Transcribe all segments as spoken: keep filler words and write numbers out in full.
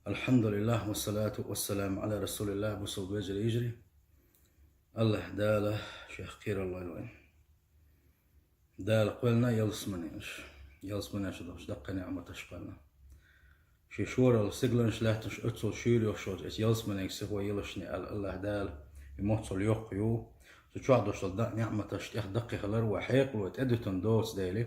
الحمد لله والصلاة والسلام على رسول الله. Бусалба вежарий, йижарий. АллахӀ Дала шех кхераллойла вайна. Дала кхоьллина ялсаманеш, ялсаманеш долча даккхий ниӀматаш кхоьллина. Ший шорал сигаланаш, лаьттанаш оццул шуьйра йолуш йолчу оцу ялсаманега сихо йилашна аьлла, АллахӀ Дала и моццул йоккха ю. Цу чохь долуш долу да-, ниӀматаш тӀех даккхий хилар вай хьекъало тӀедуьтун доцу дела,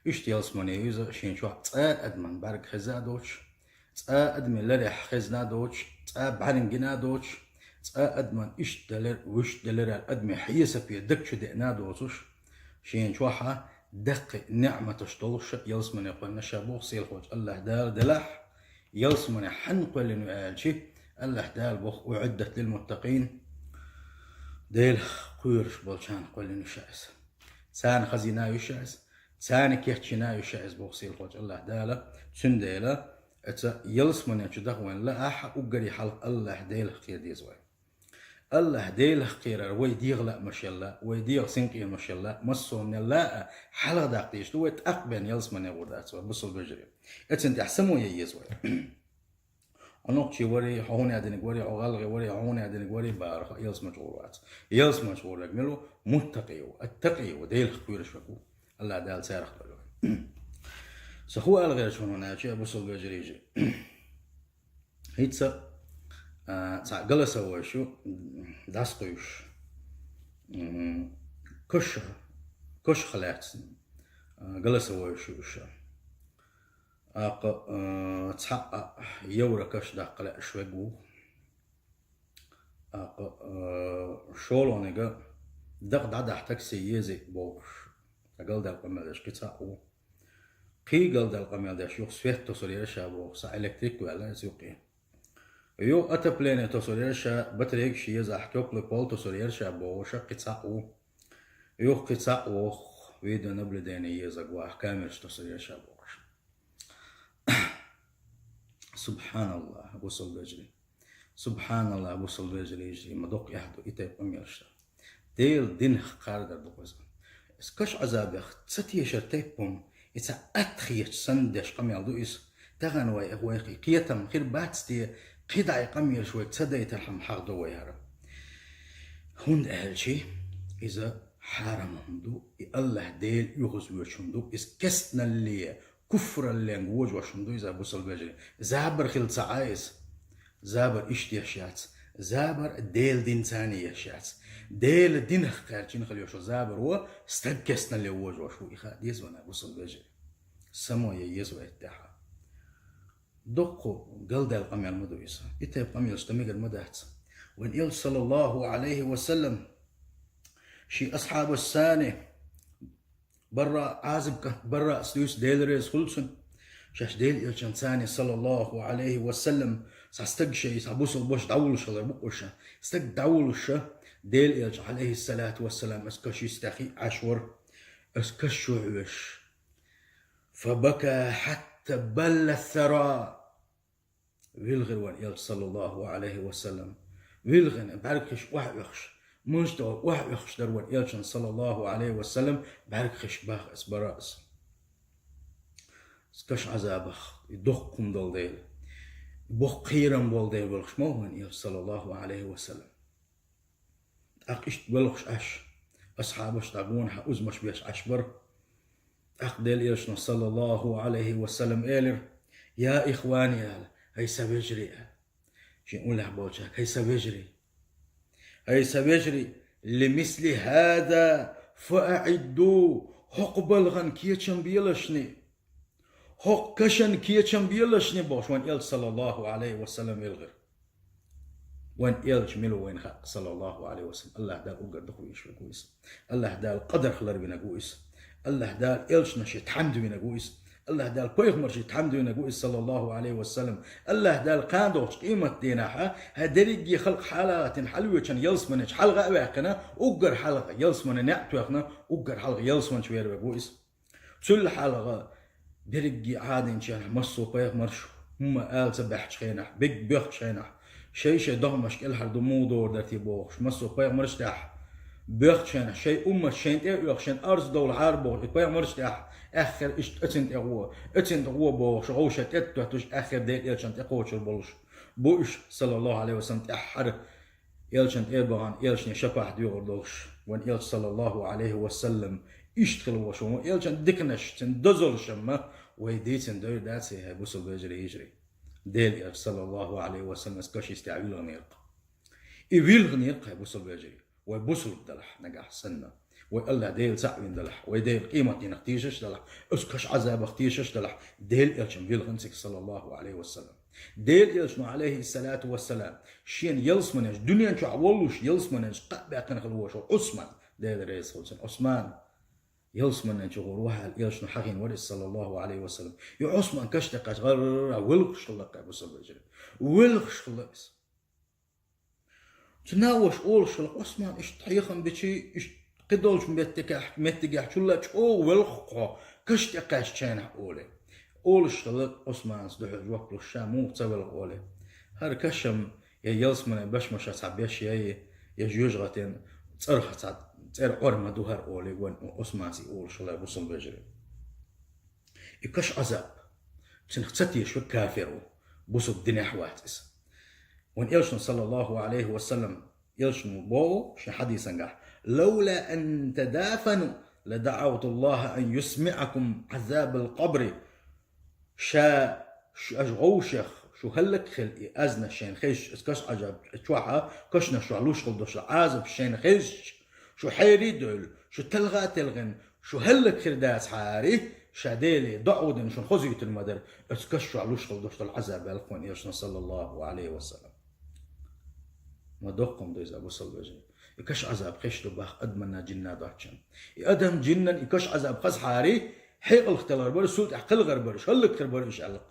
иштта ялсамане ю иза, шен чохь цкъа а адаман бӀаьрг хезна а доцуш, цкъа а адамийн ларехь хезна а доцуш, цкъа а бӀаьргана гина а доцуш, цкъа а адаман иштта делира, вуьшта делира аьлла адамийн хьесапе даг чу деана а доцуш, шен чохь а даккхий ниӀматаш долуш ялсамане кхоьллина ша боху сийлахьчу АллахӀ Дала. Делахь, ялсамане хьанна кхоьллина ю аьлча, АллахӀ Дала боху: «أعدت للمتقين». Делах кхоьруш болчарна кхоьллина ю ша иза. Царна хазийна ю ша иза. Царна кечйина ю ша иза боху сийлахьчу АллахӀ Дала. Цундела, оцу ялсамане чу даха вайна лаахь а, уггаре хьалха АллахӀ Делах кхера деза вай. АллахӀ Делах кхерар вай дегӀан лаамаш елла, вай дегӀан синкъерамаш елла, массо а мел лаа а хьалха даккха дезаш ду вай, тӀаккха бен ялсамане гӀур дац вай, бусалба вежарий. Оцунна тӀехь само ян еза вай. Хьо нохчи варий, хьо хӀунда динарг варий, хьо гӀалгӀай варий, хьо хӀунда динарг варий, бара хаа, ялсамане чу гӀур вац. Ялсамане чу гӀур верг мила ву? Муттакъи ву, аттакъи ву, Делах кхоьруш верг ву. АллахӀ Дала царах кхоьллина вай. Со хӀун ала гӀерташ ву аьлча, бусалба вежарий, йижарий, хӀинца, а, цхьа голосовойш ю, дӀасакхуьйсуш. М, кошах, кошах лаьцна, а, голосовойш ю уьш. ТӀаккха, а, цхьаъ а евро каш даккха лаьаш верг ву. ТӀаккха, а, шолгӀаниг дакъа дӀадахьа такси еза бохуш, цхьа галдаьлла къамел деш кхин цхьаъ ву. Кхин галдаьлла къамел деш юха свет тосур яра ша боху, схьа электрик ваьлла иза юкъе. Юха отопление тосур яра ша, батарейкаш еза ахь, тёплый пол тосур яра ша бохуш кхин цхьаъ ву. Юха кхин цхьаъ воху, видеонаблюдение езарг ваха, камераш тосур яра ша бохуш. СубхьаналлахӀ, бусалба вежарий. СубхьаналлахӀ, бусалба вежарий, йижарий, ма дукха эхь ду и тайпа къамелаш дар. Делан динах кхардар ду-кх иза. Иза каш Ӏазабех ца тешар тайпа хӀума, и цхьа атта хеташ санна деш къамел ду иза. Тахана вай, вайх и кхетам хир бац те, кхидӀа и къамелаш вайга ца дайтархьама хьахдо вай хӀара. ХӀунда аьлча иза хьарам хӀума ду, и АллахӀ Дела оьгӀазвоьдуш хӀума ду, иза кестналле, куфралле вожош хӀума ду иза, бусалба вежарий. Забар хила ца Ӏа иза. Забар иштта еш яц. Забар Делан динца а еш яц. Делан динах кхаьрдина хила йиш йолу забар ву, стаг кестналле вожош ву, и хаа деза вайна, бусалба вежарий. Само ян еза вай тӀехь. Дуккха галдаьлла къамел ма ду иза. И тайпа къамелаш дан мегар ма дац. Вайн Элча, саллаллахӀу ӀалайхӀи ва саллам, шен асхьабашца цхьана, Бараъ, Ӏазиб кӀант Бараъс дуьйцу, Дела реза хуьлда цунна. Шаьш Делан Элчанца цхьана, саллаллахӀу ӀалайхӀи ва саллам, цхьа стаг шайн, цхьа бусалба ваша дӀавуллуш хилар бу-кх уьш. Стаг дӀавуллуш, Делан Элча, ӀалайхӀиссалату вассалам, оцу каш йистехь Ӏаш вара. Оцу каш чу хьоьжуш. فبكى حتى بل الثرى. ВилгӀира вайн Элча, саллаллахӀу ӀалайхӀи ва саллам. ВилгӀина, бӀаьргаш охьаоьхуш, муьлш долу охьаоьхуш дара вайн Элчан, саллаллахӀу ӀалайхӀи ва саллам, бӀаьргаш баха аса Бараъс. Каш Ӏазабах, и доккха хӀума долу дела, боккха кхерам болу дела вилхаш ма ву вайн Элча, саллаллахӀу ӀалайхӀи ва саллам. ТӀаккха иштта велхаш Ӏаш, асхьабаш дӀагонахьа узамаш беш Ӏаш бара. ТӀаккха Делан Элчано, саллаллахӀу ӀалайхӀи ва саллам, элира: «Я ихвани», — аьлла, — «хӀай сан вежарий», — аьлла. Шен уллехь болчаьрга: «ХӀай сан вежарий! ХӀай сан вежарий! لمثل هذا فأعدوا! ХӀокху балхана кечам белашний! ХӀокху кашан кечам белашний», — бохуш, вайн Элча, саллаллахӀу ӀалайхӀи ва саллам, вилгӀира. Вайн Элча мила ву вайна хаьа, саллаллахӀу ӀалайхӀи ва саллам. АллахӀ Дала уггар дукха везаш верг ву иза. АллахӀ Дала къадарх ларвинарг ву иза. АллахӀ Дала Элчанашна тхьамда винарг ву иза. АллахӀ Дала пайхамаршна тхьамда винарг ву иза, саллаллахӀу ӀалайхӀи ва саллам. АллахӀ Дала кхана долчу къематдийнахьа, хӀара дерриге халкъ хьалаатина, хьалавечун ялсаманечу хьалха а ваьккхина, уггар хьалха ялсамане неӀ тоьхна, уггар хьалха ялсамане чу вер верг ву иза. Цул хьалха берриге Ӏадийначарна массо а пайхамарш хӀумма ала ца баьхьачу хенахь, бегга боьхначу хенахь, шай-шай догӀмаш кӀелхьардо муха догӀур дара те бохуш, массо а пайхамарш тӀехь боьхначарна шайн уммат шайна тӀе а оьхуш, шайна арз довла хьара бохуш, и пайхамарш тӀехь аьххар иштта оцин тӀе гӀо, оцин тӀе гӀо бохуш, гӀовша тӀеттоьттуш, аьххар Делан элчан тӀекхочур болуш бу уьш, саллаллаху Ӏалайхи ва саллам, тӀаьххьара элчан тӀе а бахана, элчане шапаӀат доьхур долуш. Вайн элча, саллаллаху Ӏалайхи ва саллам, иштта хила волуш ву, элчан диканаш, цуьнан дозаллаш ма вай дийцина дойр дац, хӀай бусалба вежарий, йижарий. Делан элча, саллаллаху Ӏалайхи ва саллам, аса каш йистехь вилханера-кх. И вилханера-кх, хӀай бусалба вежарий. Вай бусалба далахь нагахь санна, вай АллахӀ Дела цхьаъ вина далахь, вай Дела къематдийнах тешаш далахь, оцу каш Ӏазабах тешаш далахь, Делан элча вилхина цига, саллаллаху Ӏалайхи ва саллам. Делан элчано, Ӏалайхи салату ва салам, шена ялсаманенчу, дуьнен чохь воллуш ялсаманенчу кхаъ баьккхина хила волуш ву Ӏусман, Дела реза хуьлда цунна, Ӏусман ялсаманенчу гӀур ву хьала, элчано хьахийна вара иза, саллаллаху Ӏалайхи ва саллам. И Ӏусман каш тӀе кхаьчча, гӀарра велхаш хилла-кх, хӀай бусалба вежарий. Велхаш хилла иза. Цу нахоша олуш хилла-кх, Ӏусман иштта хьехам бичий, иштта кхидолчу меттигехь, меттигехь чулла чӀогӀа велха-кх хьо, каш тӀе кхаьчча хенахь, олий. Олуш хилла Ӏусманца дуьхьал жоп луш, ша муха ца велха, олий. ХӀара каш-м я ялсаманин бешмаша цхьа беш яй, я жоьжахатин цӀарах цхьа цӀера Ӏор ма ду хӀара, олий, вайн Ӏусманца и олуш хилла, бусалба вежарий. И каш Ӏазаб, цунах ца тешаш верг кафир ву, бусалба динехь вац иза. Вайн элчано, саллаллаху Ӏалайхи ва саллам, элчано боху шен хьадисангахь: «Лавла ан тадафану ладаӀавту Аллаха ан юсмиӀакум Ӏазабал къабри». Ша, шу, аша гӀовшех, шу хӀаллакьхила и азнаш шайна хезча, оцу каш Ӏазаб чохь, кашнаш чохь луш хила долуш Ӏазаб шайна хезча, шу хьерий а девлла, шу талха а телхина, шу хӀаллакьхир дацахьара, ша Деле доӀа дина шуна хозуьйтур ма дара, оцу каш чохь луш хила долуш долу Ӏазаб, аьлла-кх вайн элчано, саллаллаху Ӏалайхи ва саллам. Ма доккха хӀума ду иза, бусалба вежарий. И каш Ӏазаб хезаш ду боху адамна, жинна доцчунна. И адам, жинна и каш Ӏазаб хазахьара, хьекъалх телхар бара, цул тӀаьхьа кхелхар бара, хӀаллакьхир бара уьш, аьлла-кх.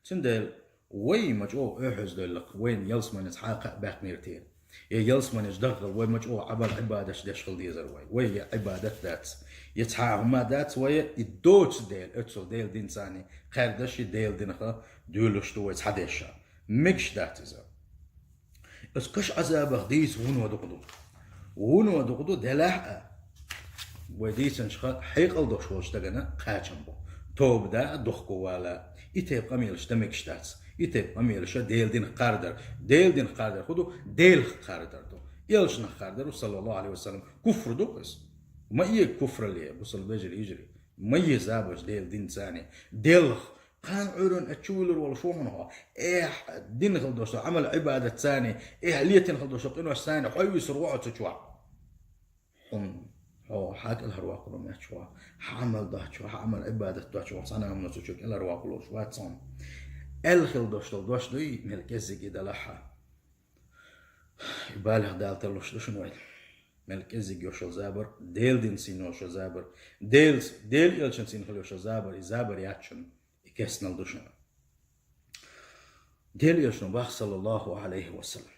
Цундела вай ма чӀогӀа оьхьаз девлла-кх, вайна ялсаманин цхьа а кхаъ баьккхинера те. Я ялсаманин чу даххал вай ма чӀогӀа Ӏамал, Ӏибадаташ деш хила дезара вай. Вай я Ӏибадат дац, я цхьа а хӀума дац вай, и доцу Дела, оццул Делан динца кхаьрдаш, и Делан динах доьлуш ду вай цхьадерш. Мегаш дац иза. Оцу каш Ӏазабах дийца вуно дукха ду. Вуно дукха ду, делахь а, вай дийцинчух хьекъал долуш волчу стагана кхачам бу. Тоба дан а, дохко вала а. И тайпа къамелаш дан мегаш дац. И тайпа къамелаш Делан динах кхардар. Делан динах кхардар хӀун ду? Делах кхардар ду. Элчанах кхардар ву, саллаллаху Ӏалайхи ва саллам. Куфр ду иза. Ма эга куфралле, бусалба вежарий, йижарий. Ма е забарш Делан динца. Делах. Кхана Ӏуьйранна а чу вуьлур волуш ву хьуна хьо. Эхь, дина хила долуш долу Ӏамал-Ӏибадатца, эхь, летина хила долуш долу къиношца хьо вуьсур ву хьо цу чохь. Хьуна хьо хьан кӀелхьарвоккхур ву моьттуш хьо? Хьан Ӏамал доцчу, хьан Ӏамал-Ӏибадат доцчу, цхьана а хӀумано цу чу кӀелхьарвоккхур волуш вац хьуна. Аьлла хила долуш долу дош дуй, мел кӀеззиг и далахь а. И балех Дала тарлуш ду шуна вай. Мел кӀеззиг йолуш йолу забар, Делан динца йина йолуш йолу забар, Делаца, Делан элчанца йина хила йолуш йолу забар, и забар яц шуна, и кестнал ду шуна. Делан элчано боху, саллаллаху Ӏалайхи ва саллам: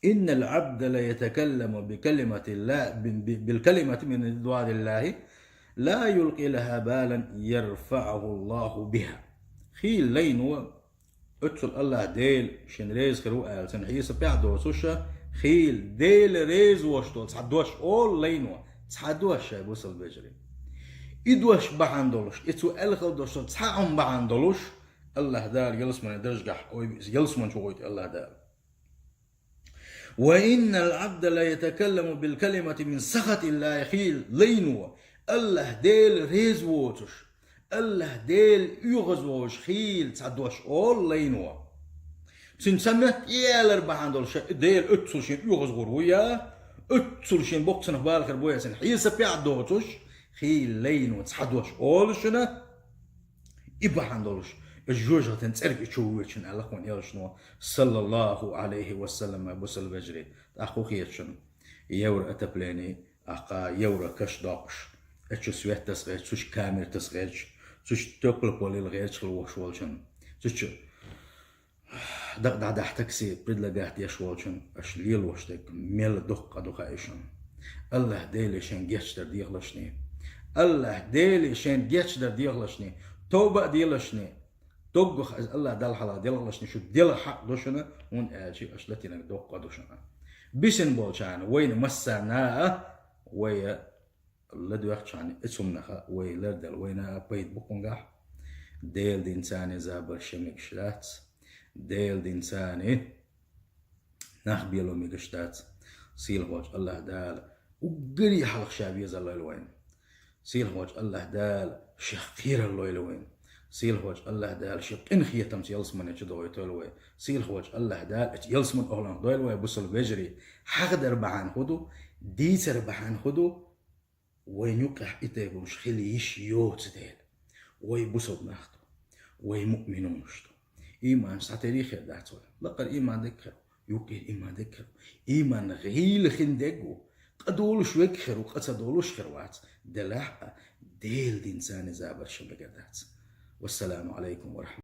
«Иннал Ӏабда ла ятакалламу би калиматилла-, би, би, бил калимати мин ридваниллахи, ла юлкъи лаха балан ярфаӀуху Аллаху биха». Хийла лайно, оццул АллахӀ Дела шена реза хир ву аьлла, цунна хьесапехь а доцуш, хийла Дела реза волуш долу цхьа дош олу лайно, цхьа дош, хӀай бусалба вежарий. И дош бахьана долуш, и цо аьлла хила долуш долу цхьа а хӀума бахьана долуш, АллахӀ Дала ялсаманин даржехь, ой, ялсамани чу гӀойту АллахӀ Дала. «Ва иннал Ӏабда ла ятакалламу бил калимати мин сахатиллахи», хийла лайно, АллахӀ Дела реза воцуш, АллахӀ Дела оьгӀазвохуш хийла цхьа дош олу лайно. Цуьнан цхьа метта ялар бахьана долуш, Дела оццул шена оьгӀазгӀур ву я, оццул шена боккха цунах бала хир бу я, цунна хьесапехь а доцуш, хийла лайно цхьа дош олу шуна, и бахьана долуш, и жоьжахатин цӀерга и чу воьду шуна, аьлла-кх вайн элчано, саллаллаху Ӏалайхи ва саллам, хӀай бусалба вежарий. ТӀаккха хӀун хета шуна? Евроотопление, тӀаккха евро каш доккхуш, и чу свет таса гӀерташ, цу чу камера таса гӀерташ, цу чу теплый пол йила гӀерташ хила волуш волчунна, цу чу дакъа дӀадахьа такси предлагать деш волчунна аша лелош дерг мел доккха къа ду хаьий шуна. АллахӀ Деле шайна гечдар дехалашний. АллахӀ Деле шайна гечдар дехалашний. Тоба а делашний. Доггах иза АллахӀ Далла хьалха делхалашний, шу делха хьакъ ду шуна, хӀунда аьлча аша латийнарг доккха къа ду шуна. Бисина болчарна, вайна массарна а, вай ладоьгӀчхьана, и цуннаха вай лардала вайна а пайда бу кхунгахь. Делан динца а забар шамигаш дац. Делан динца а нах бело мегаш дац. Сийлахьволчу АллахӀ Дала уггаре хьалха Ша везаллойла вайна. Сийлахьволчу АллахӀ Дала Шех кхерар лойла вайна. Сийлахьволчу АллахӀ Дала Шен къинхетамца ялсамане чу дохуьйтойла вай. Сийлахьволчу АллахӀ Дала оцу ялсаман охӀланах дойла вай, бусалба вежарий. Хьахадар бахьана хӀун ду, дийцар бахьана хӀун ду, вайна юккъехь и тайпанаш хила йиш йоцу дела. Вай бусалба нах ду, вай муъминунаш ду. Ийманаш цхьатерий хир дац вай. Лакхара ийман дерг хир ву, юккъера ийман дерг хир ву. Ийман гӀийла хин дерг ву. Къа долуш верг хир ву, къа ца долуш хир вац. Делахь а, Делан динца а забар шамигар дац. Вассаламу Ӏалайкум ва рахьматуллахӀи.